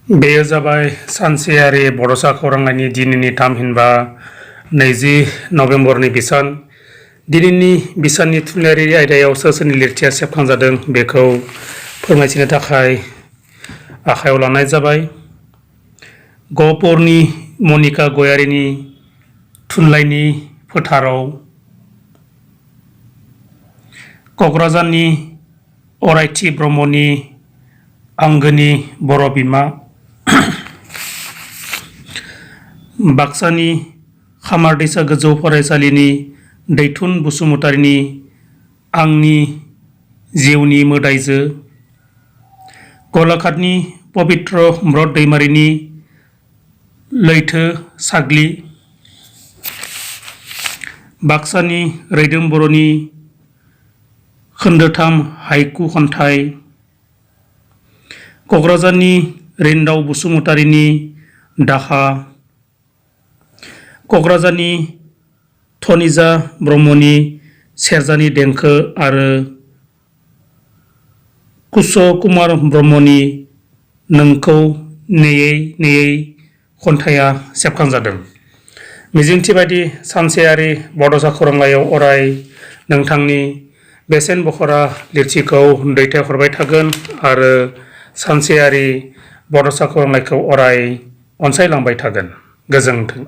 बेयो जाबाय सानसेयारि बड'सा खौरांनि दिनैनि थामहिनबा 20 नभेम्बरनि बिसान। दिनैनि बिसाननि थुनलाइयारि आयदायाव सोरनि लिरथिया सेबखांजादों बेखौ फोरमायथिनो थाखाय आखायाव लानाय जाबाय। गहपुरनि मनिका गयारिनि थुनलाइनि फोथाराव क'क्राझारनि अरायथि ब्रह्मनि आंगोनि बर' बिमा, बाक्सानि खामारदैसा गोजौ फरायसालिनि दैथुन बसुमतारिनि आंनि जिउनि मोदाइजो, गलाघाटनि पबित्र ब्रत दैमारिनि लैथो साग्लि, बाक्सानि रैदोम बर'नि खोन्दोथाम हाइकु खन्थाइ, क'क्राझारनि रिन्दाव बसुमतारिनि दाखा, क'क्राझारनि धनिजा ब्रह्मनि सेरजानि देंखो आरो कुश कुमार ब्रह्मनि नोंखौ नेयै नेयै खन्थाइया सेबखांजादों। मिजिंथि बायदि सानसेयारि बड'सा खौरांलाइयाव अराय नोंथांनि बेसेन बखरा लिरथिखौ दैथायहरबाय थागोन आरो सानसेयारि बड'सा खौरांलाइखौ अराय अनसायलांबाय थागोन। गोजोन्थों।